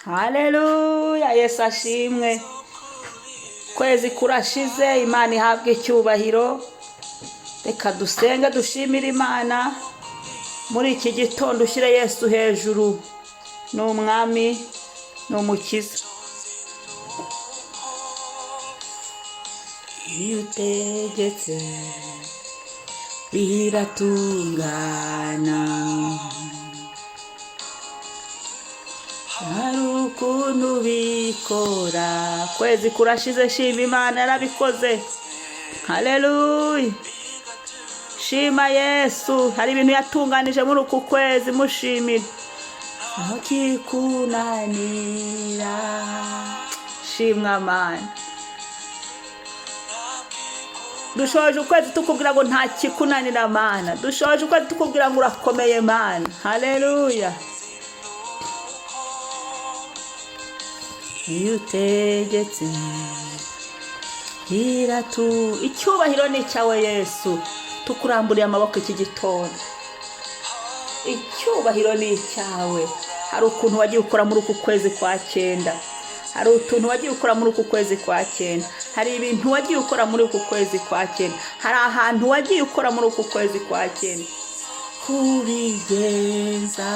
Haleluya, Yesu ashimwe. Kwezi kurashize, Imana ihabwe icyubahiro. Reka dusenge dushimire Imana muri iki gitondo. Ushyire Yesu hejuru, ni Umwami, ni Umukiza. Iyo utegetse biratungana, hari ukuntu bikora. Kwezi kurashize, shima Imana yarabikoze. Haleluya, shima Yesu. Hari ibintu yatunganije muri uku kwezi, mushimire. Aho kikunanira, shimwa Mana. Dushoje ukwezi tukubwira ngo nta kikunanira, Mana. Dushoje ukwezi tukubwira ngo urakomeye, Mana. Haleluya. Iyo utegetse iratu, icyubahiro ni icyawe Yesu. Tukuramburiye amaboko iki gitondo, icyubahiro ni icyawe. Hari ukuntu wagiye ukora muri uku kwezi kwa cyenda, hari utuntu wagiye ukora muri uku kwezi kwa cyenda, hari ibintu wagiye ukora muri uku kwezi kwa cyenda, hari ahantu wagiye ukora muri uku kwezi kwa cyenda. Kubigenza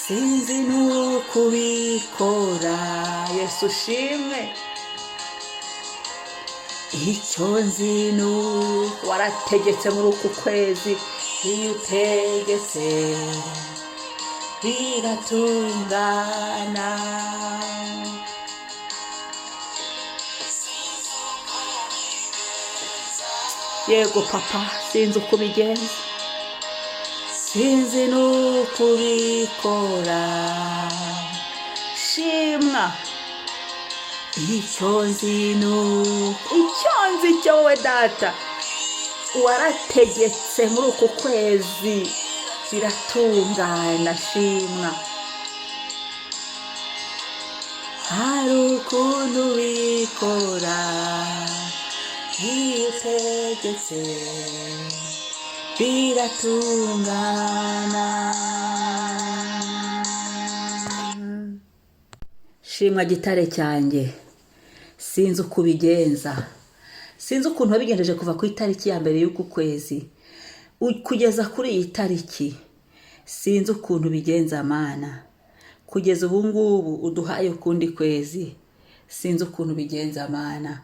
sinzi n'ukubikora. Yesu ushimwe. Icyo nzi ni uko warategetse muri uku kwezi. Iyo utegetse biratungana. Yego papa, sinzi uko ubigenza, sinzi n'uko ubikora. Shimwa. Icyo nzi ni uko, icyo nzi cyo wowe Data warategetse muri uku kwezi biratungana. Shimwa. Hari ukuntu ubikora, iyo utegetse biratungana. Shimwa gitare cyanjye. Sinzi uko ubigenza, sinzi ukuntu wabigenjeje kuva ku itariki ya mbere y'uku kwezi kugeza kuri iyi tariki. Sinzi ukuntu ubigenza, Mana. Kugeza ubu ngubu uduhaye ukundi kwezi, sinzi ukuntu ubigenza, Mana.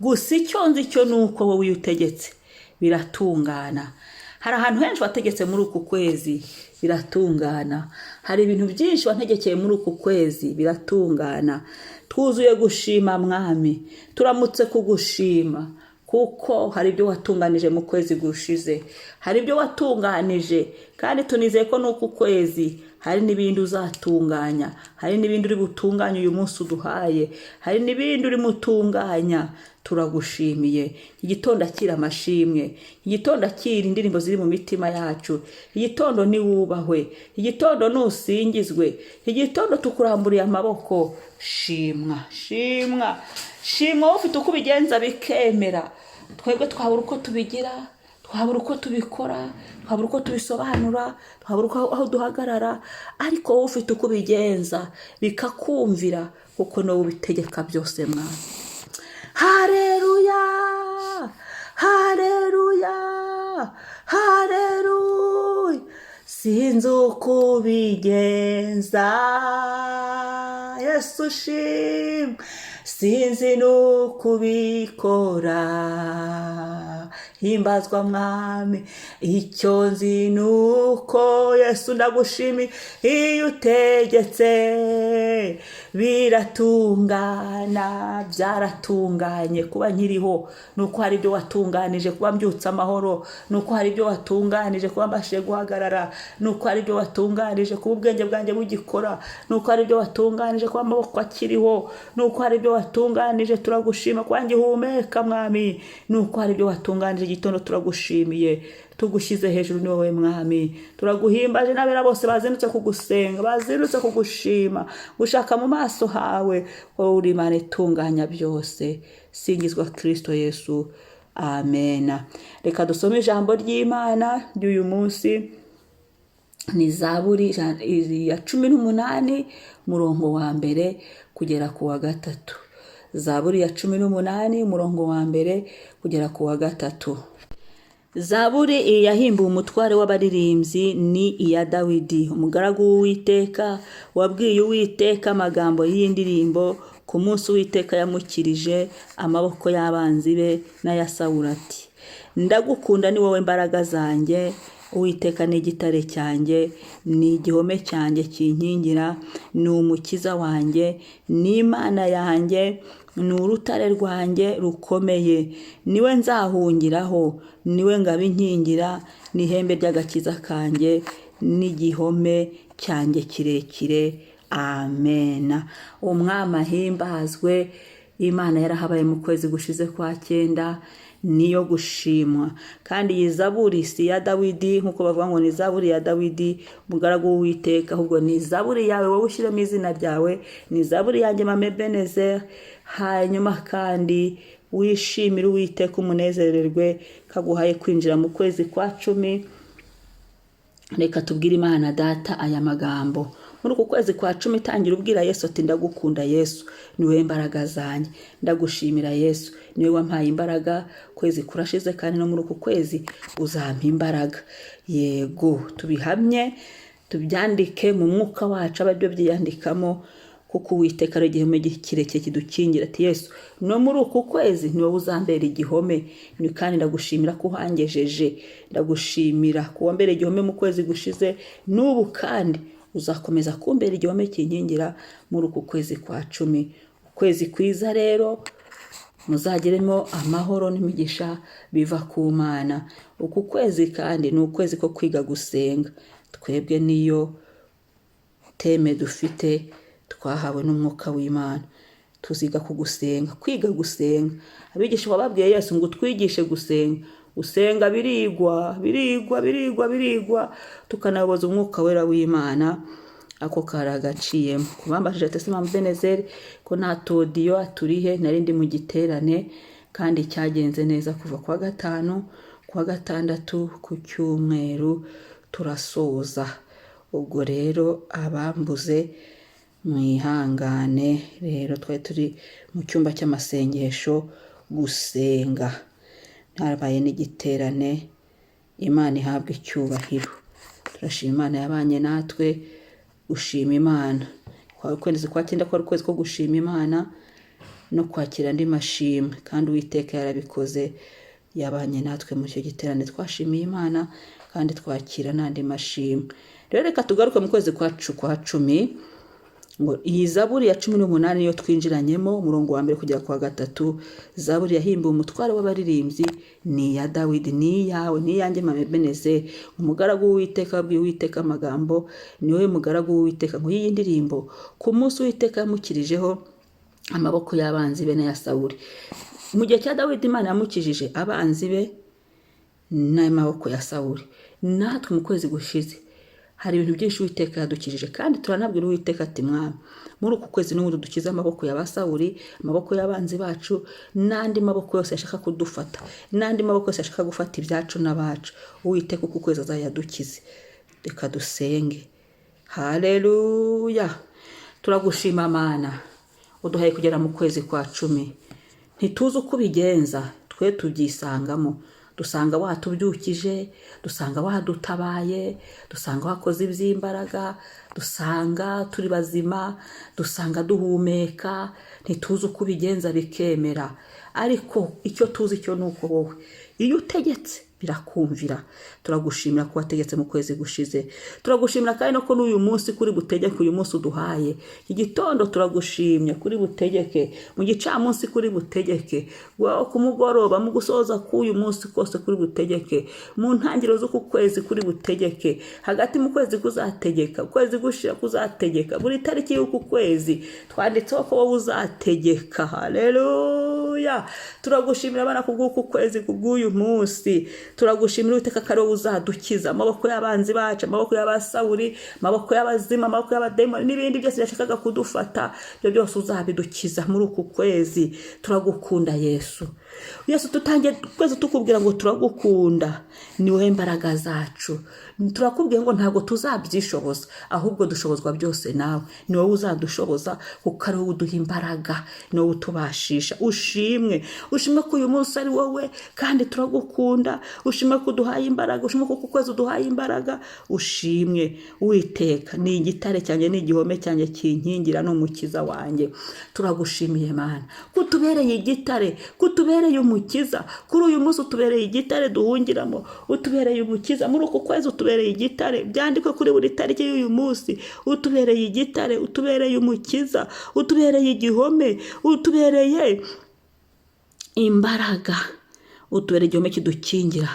Gusa icyo nzi cyo ni uko wowe iyo utegetse biratungana. Hari ahantu henshi wategetse muri uku kwezi biratungana, hari ibintu byinshi wantegekeye muri uku kwezi biratungana. Twuzuye gushima, Mwami. Turamutse kugushima kuko hari ibyo watunganije mu kwezi gushize, hari ibyo watunganije, kandi tunizeye ko n'uku kwezi hari n'ibindi uzatunganya, hari n'ibindi uri butunganye uyu munsi uduhaye, hari n'ibindi urimo utunganya. Turagushimiye. Igitondo akira amashimwe, igitondo akira indirimbo ziri mu mitima yacu. Igitondo niwubahwe, igitondo nusingizwe, igitondo tukuramburiye amaboko. Shimwa, shimwa, shimwa. Wowe ufite uko ubigenza bikemera. Twebwe twabura uko tubigira, twabura uko tubikora, twabura uko tubisobanura, twabura uko aho duhagarara, ariko wowe ufite uko ubigenza bikakumvira, kuko niwowe ubitegeka byose, Mwana. Hareruya, hareruya, hareruya. Sinzi uko ubigenza, Yesu ushimwe. Sinzi n'uko ubikora, himbazwa Mwami. Icyo nzi ni uko, Yesu, ndagushimiye, iyo utegetse biratungana. Byaratunganye. Kuba nkiriho ni uko hari ibyo watunganije, kuba mbyutse amahoro ni uko hari ibyo watunganije, kuba mbashije guhagarara ni uko hari ibyo watunganije, kuba ubwenge bwanjye bugikora ni uko hari ibyo watunganije, kuba amaboko akiriho ni uko hari ibyo watunganije. Turagushima. Kuba ngihumeka, Mwami, ni uko hari ibyo watunganije. Igitondo turagushimiye, tugushyize hejuru, ni wowe Mwami. Turaguhimbaje n'abera bose bazindutse kugusenga, bazindutse kugushima, gushaka mu maso hawe. Wowe uri Imana itunganya byose. Singizwa Kirisito Yesu, amena. Reka dusome ijambo ry'Imana ry'uyu munsi. Ni Zaburi ya 18, umurongo wa mbere kugera ku wa gatatu. Zaburi ya 18, umurongo wa mbere kugera ku wa gatatu. Zaburi iyi yahimbiwe umutware w'abaririmbyi, ni iya Dawidi, umugaragu w'Uwiteka, wabwiye Uwiteka amagambo y'iyi ndirimbo ku munsi Uwiteka yamukirije amaboko y'abanzi be n'aya Sawuli, ati: "Ndagukunda, ni wowe mbaraga zanjye. Uwiteka ni igitare cyanjye, ni igihome cyanjye kinkingira, ni umukiza wanjye, ni Imana yanjye, ni urutare rwanjye rukomeye, niwe nzahungiraho, niwe ngabo inkingira, ni ihembe ry'agakiza kanjye n'igihome cyanjye kirekire." Amena. Umwami ahimbazwe. Imana yarahabaye mu kwezi gushize kwa cyenda, niyo gushimwa. Kandi iyi zaburi si iya Dawidi nk'uko bavuga ngo ni zaburi ya Dawidi umugaragu w'Uwiteka, ahubwo ni zaburi yawe wowe ushyiremo izina ryawe, ni zaburi yanjye, Mame Benezeri. Hanyuma kandi wishimire Uwiteka, umunezererwe kaguhaye kwinjira mu kwezi kwa 10. Reka tubwire Imana Data aya magambo muri uku kwezi kwa 10. Tangira ubwira Yesu ati: "Ndagukunda Yesu, ni wowe mbaraga zanjye. Ndagushimira Yesu, niwe wampaye imbaraga. Kwezi kurashize, kandi no muri uku kwezi uzampa imbaraga." Yego, tubihamye, tubyandike mu mwuka wacu, abe aribyo byiyandikamo, kuko Uwiteka ari igihome kirekire kidukingira. Ati: "Yesu, no muri uku kwezi ni wowe uzambera igihome, ni kandi ndagushimira ko uhangejeje. Ndagushimira ko wambera igihome mu kwezi gushize, n'ubu kandi uzakomeza kumbera igihome kinkingira muri uku kwezi kwa 10." Ukwezi kwiza rero, muzagiremo amahoro n'imigisha biva ku Mana. Uku kwezi kandi ni ukwezi ko kwiga gusenga. Twebwe niyo thème dufite twahawe n'Umwuka w'Imana. Tuziga ku gusenga, kwiga gusenga. Abigisha babwiye Yesu ngo: "Twigishe gusenga." Gusenga birigwa, birigwa, birigwa, birigwa, tukanayoboza Umwuka Wera w'Imana. Ako kari agaciyemo. Kubambashije ati: "Mama Benezeri, ko nta audio aturihe?" Nari ndi mu giterane kandi cyagenze neza kuva kuwa gatanu, kuwa gatandatu, ku cyumweru turasoza. Ubwo rero abambuze mwihangane. Rero twari turi mu cyumba cy'amasengesho gusenga, habaye n'igiterane. Imana ihabwa icyubahiro. Turashima Imana yabanye natwe. Gushima Imana kwa ukwezi kwa cyenda kwari ukwezi ko gushima Imana no kwakira andi mashimwe, kandi Uwiteka yarabikoze, yabanye natwe muri icyo giterane. Twashimiye Imana kandi twakira n'andi mashimwe. Rero reka tugaruke mu kwezi kwacu kwa 10. Ngo iyi zaburi ya 18 niyo twinjiranyemo, umurongo wa mbere kugera ku wa gatatu. Zaburi yahimbiwe umutware w'abaririmbyi, ni iya Dawidi, ni iyawe, ni iyanjye, Mame Beneze, umugaragu w'Uwiteka, wabwiye Uwiteka amagambo, ni wowe mugaragu w'Uwiteka, ngo iyi ndirimbo ku munsi Uwiteka yamukirijeho amaboko y'abanzi be n'aya Sawuli. Mu gihe cya Dawidi, Imana yamukijije abanzi be n'amaboko ya Sawuli. Natwe mu kwezi gushize hari ibintu byinshi Uwiteka yadukijije, kandi turanabwira Uwiteka ati: "Mwami, muri uku kwezi n'ubundi dukize amaboko ya ba Sawuli, amaboko y'abanzi bacu, n'andi maboko yose yashaka kudufata, n'andi maboko yose yashaka gufata ibyacu n'abacu. Uwiteka, uku kwezi azayadukize." Reka dusenge. Haleluya! Turagushima Mana, uduhaye kugera mu kwezi kwa 10. Ntituzi uko ubigenza, twe tubyisangamo. Dusanga watubyukije, dusanga wadutabaye, dusanga wakoze iby'imbaraga, dusanga turi bazima, dusanga duhumeka. Ntituzi uko ubigenza bikemera, ariko icyo tuzi cyo ni uko wowe iyo utegetse birakumvira. Turagushimira ko wategetse mu kwezi gushize. Turagushimira kandi no ko n'uyu munsi kuri butegeke, uyu munsi uduhaye iki gitondo. Turagushimye kuri butegeke mu gicamunsi, kuri butegeke ku mugoroba, mu gusoza k'uyu munsi kose kuri butegeke, mu ntangiriro z'uku kwezi kuri butegeke, hagati mu kwezi kuzategeka, ukwezi gushira kuzategeka. Buri tariki y'uku kwezi twanditseho ko wowe uzategeka. Haleluya! Turagushimira abana kubw'uku kwezi, kubw'uyu munsi. Turagushimira Uwiteka ko ari wowe uzadukiza amaboko y'abanzi bacu, amaboko y'abasawuri, amaboko y'abazimu, amaboko y'abademoni n'ibindi byose byashakaga kudufata. Ibyo byose uzabidukiza muri uku kwezi. Turagukunda Yesu. Yesu, tutangiye twese tukubwira ngo turagukunda, ni wowe mbaraga zacu. Turakubwiye ngo ntabwo tuzabyishoboza, ahubwo dushobozwa byose nawe. Ni wowe uzadushoboza, kuko ari wowe uduha imbaraga, ni wowe utubashisha. Ushimwe, ushimwe ko uyu munsi ari wowe, kandi turagukunda. Ushimwe ko uduhaye imbaraga, ushimwe ko uku kwezi uduhaye imbaraga. Ushimwe Uwiteka, ni igitare cyanjye, ni igihome cyanjye kinkingira, ni umukiza wanjye. Turagushimiye Mana ko utubereye igitare, ko utubereye umukiza. Kuri uyu munsi utubereye igitare duhungiramo, utubereye umukiza. Muri uku kwezi utubereye igitare, byandikwe kuri buri tariki y'uyu munsi. Utubereye igitare, utubereye umukiza, utubereye igihome, utubereye imbaraga, utubereye igihome kidukingira.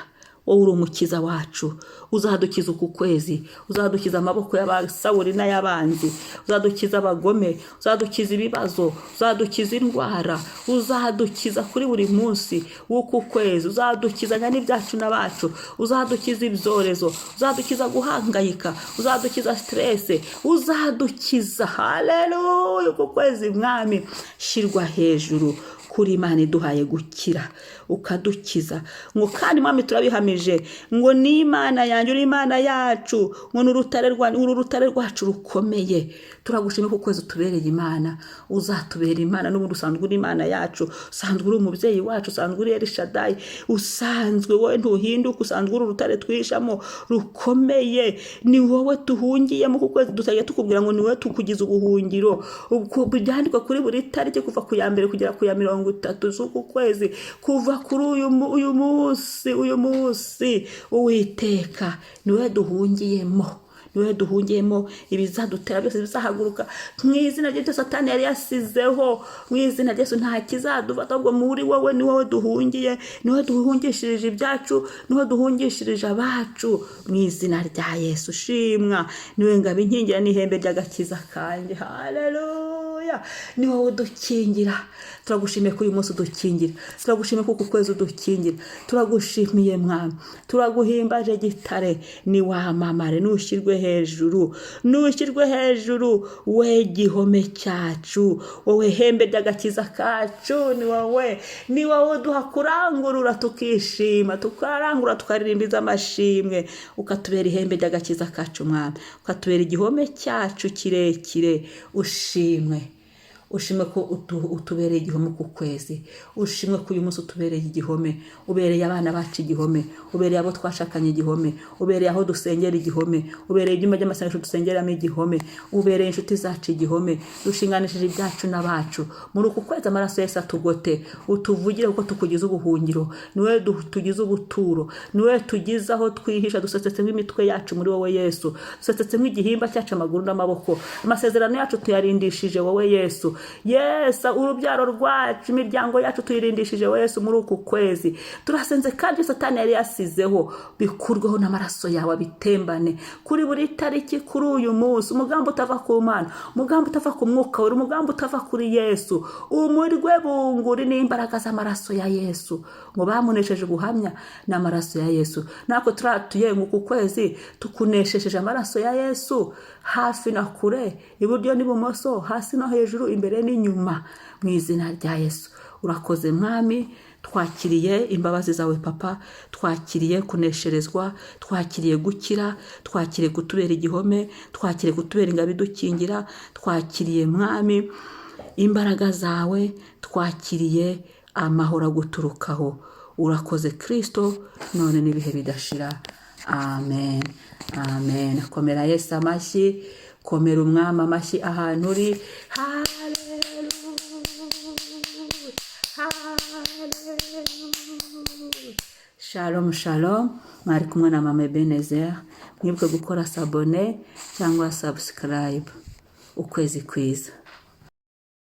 Wowe uri umukiza wacu, uzadukiza uku kwezi, uzadukiza amaboko y'abasawuri n'ay'abanzi, uzadukiza abagome, uzadukiza ibibazo, uzadukiza indwara, uzadukiza kuri buri munsi w'uku kwezi, uzadukizanya n'ibyacu n'abacu, uzadukiza ibyorezo, uzadukiza guhangayika, uzadukiza stress, uzadukiza. Haleluya! Uku kwezi, Mwami, shyirwa hejuru kuri Imana iduhaye gukira, ukadukiza. Ngo kandi Mwami, turabihamije ngo ni Imana yanjye, uri Imana yacu, ngo ni urutare uru rutare rwacu rukomeye. Turagushimye ko ukwezi utubereye Imana, uzatubera Imana. N'ubundi usanzwe uri Imana yacu, usanzwe uri umubyeyi wacu, usanzwe uri Elishadayi, usanzwe wowe ntuhinduka, usanzwe uri urutare twihishamo rukomeye. Ni wowe duhungiyemo. Ku kwezi dutangiye tukubwira ngo ni wowe tukugize ubuhungiro. Ubwo byandikwa kuri buri tariki kuva ku ya 1 kugera ku ya 30 z'uku kwezi, kuva kuri uyu munsi. Uyu munsi, Uwiteka, ni wowe duhungiyemo, ni wowe duhungiyemo. Ibizadutera byose bizahaguruka mu izina ry'ibyo Satani yari yasizeho, mu izina rya Yesu nta kizadufata, ahubwo muri wowe ni wowe duhungiye, ni wowe duhungishirije ibyacu, ni wowe duhungishirije abacu, mu izina rya Yesu. Shimwa, ni wowe ngabo inkingira n'ihembe ry'agakiza kanjye. Haleluya! Ni wowe udukingira. Turagushimiye ko uyu munsi udukingira, turagushimiye ko uku kwezi udukingira. Turagushimiye Mwami, turaguhimbaje gitare. Ni wamamare, nushyirwe hejuru, nushyirwe hejuru, we gihome cyacu, wowe hembe ry'agakiza kacu. Ni wowe, ni wowe uduha kurangurura tukishima, tukarangurura tukaririmbiza amashimwe, ukatubera ihembe ry'agakiza kacu Mwami, ukatubera igihome cyacu kirekire. Ushimwe, ushimwe ko utubereye igihome ku kwezi. Ushimwe ko uyu munsi utubereye igihome, ubereye abana bacu igihome, ubereye abo twashakanye igihome, ubereye aho dusengera igihome, ubereye ibyumba by'amasengesho dusengeramo igihome, ubereye inshuti zacu igihome. Dushinganishije ibyacu n'abacu muri uku kwezi. Amaraso Yesu atugote, utuvugire, kuko tukugize ubuhungiro. Ni wowe tugize ubuturo, ni wowe tugize aho twihisha. Dusesetsemo imitwe yacu muri wowe Yesu, dusesetsemo igihimba cyacu, amaguru n'amaboko. Amasezerano yacu tuyarindishije wowe Yesu. Yesu, urubyaro rwacu, imiryango yacu tuyirindishije wowe Yesu. Muri uku kwezi turasenze, kandi Satani yari yasizeho bikurweho n'amaraso yawe, abitembane kuri buri tariki kuri uyu munsi. Umugambi utava ku Mana, umugambi utava ku Mwuka Wera, umugambi utava kuri Yesu, umurwe bunguri n'imbaraga z'amaraso ya Yesu. Ngo bamunesheje ubuhamya n'amaraso ya Yesu, natwe turatuye ngo uku kwezi tukuneshesheje amaraso ya Yesu, hafi na kure, iburyo n'ibumoso, hasi no hejuru, imbere n'inyuma, mu izina rya Yesu. Urakoze Mwami, twakiriye imbabazi zawe Papa, twakiriye kunesherezwa, twakiriye gukira, twakiriye kutubera igihome, twakiriye kutubera ingabo idukingira, twakiriye Mwami imbaraga zawe, twakiriye amahoro aguturukaho. Urakoze Kirisito, none n'ibihe bidashira. Amen, amen. Komera Yesu amashyi, komera Umwami amashyi ahantu uri. Haleluya, haleluya! Shalom, shalom. Mwari kumwe na Mama Ebenezer. Mwibuke gukora s'abonner cyangwa subscribe. Ukwezi kwiza.